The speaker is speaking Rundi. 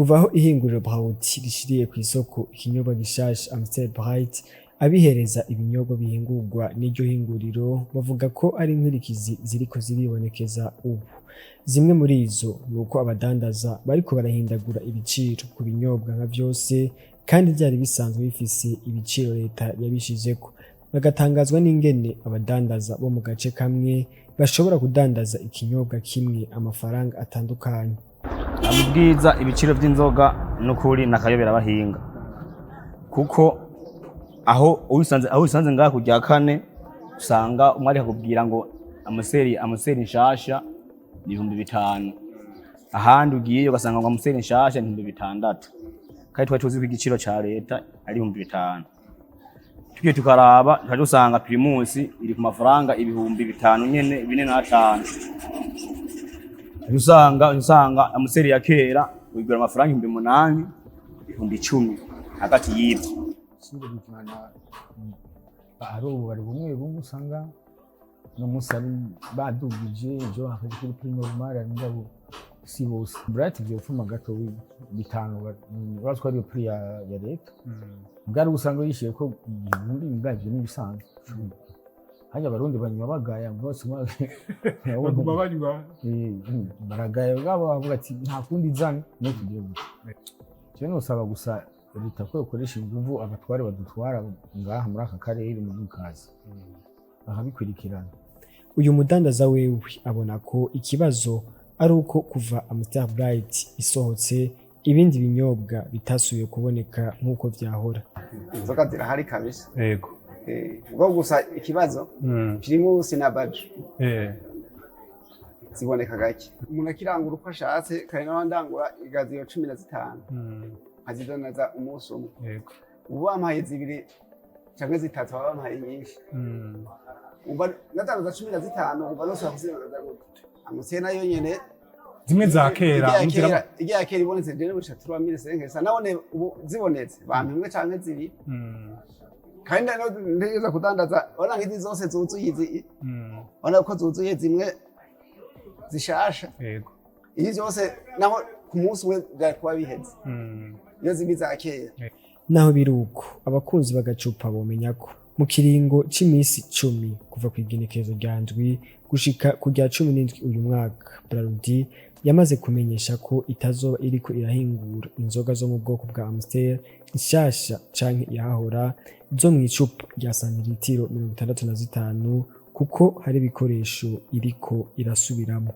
Kuva aho ihinguriro Brarudi rishiriye kw'isoko ikinyobwa gishasha Amstel Bright, abihereza ibinyobwa bihingurwa n'iryo hinguriro bavuga ko ari inkurikizi ziriko ziribonekeza ubu. Zimwe muri izo nuko abadandaza bariko barahindagura ibiciro ku binyobwa nka vyose kandi vyari bisanzwe bifise ibiciro leta yabishizeko. Bagatangazwa n'ingene abadandaza bo mu gace kamwe bashobora kudandaza ikinyobwa kimwe amafaranga atandukanye. Mu bwiza, ibiciro vy'inzoga n'ukuri nakayobera abahinga, kuko aho ubisanze ngaha ku kane usanga umwe ariko akubwira ngo Amstel nshasha ni 5000, ahandi ugiye ugasanga ngo Amstel nshasha ni 6000, kandi twari tuzi ko igiciro ca leta ari 5000. Tugiye tukaraba, tukaja usanga Primus iri ku mafaranga 5000 nyene, 4,500. Usanga Amstel ya kera uyigura amafaranga 8000, 10,000, hagati y'ivyo. Ibiciro bivana, hari ububari bumwe bumwe usanga uno munsi ari badugije, ejo hakaja kuri prix normal, mugabo si bose. Bright vyopfuma gato bitanu, urazi ko ariyo prix ya leta, mugabo usanga yishiye ko igihumbi, mugabo ivyo n'ibisanzwe. Harya Abarundi banywa bagaya bose. Baguma banywa. Baragaya, bwabo bavuga ati nta kundi zana no kugira gutya. Jewe nosaba gusa leta ko yokoresha inguvu, abatware badutwara ngaha muri aka karere muri Mukaza bakabikurikirana. Uyu mudandaza wewe abona ko ikibazo ari uko kuva Amstel Bright isohotse, ibindi binyobwa bitasubiye kuboneka nk'uko vyahora. Inzoga zirahari kabisa. Ubwo gusa ikibazo, Primus na Baju ziboneka gake. Umuntu akirangura uko ashatse. Kare n'abandangura igaziyo 15, nkazidanaza umunsi umwe. Ubu bampaye zibiri canke zitatu, baba bampaye nyinshi. Umva, nadandaza 15, umva nosubira kuzidandaza gute? Amstel nayo nyene. Zimwe za kera Irya ya kera ibonetse, jewe busha 3500 nabone. Ubu zibonetse bampa imwe canke zibiri, kandi ntegereza kudandaza. Urabona nk'izi zose zuzuye izi, urabona ko zuzuye zimwe zishasha. Ibi byose naho ku munsi umwe byari kuba biheze iyo zimwe za kera. Naho biri uko, abakunzi b'agacupa bomenya ko mu kiringo c'imisi 10 kuva kw'igenekerezo rya 7 gushika ku rya 17 uyu mwaka, Brarudi yamaze kumenyesha ko itazoba iriko irahingura inzoga zo mu bwoko bwa Amstel nshasha canke iyahahora zo mw'icupa rya santiritiro 65, kuko hari ibikoresho iriko irasubiramwo.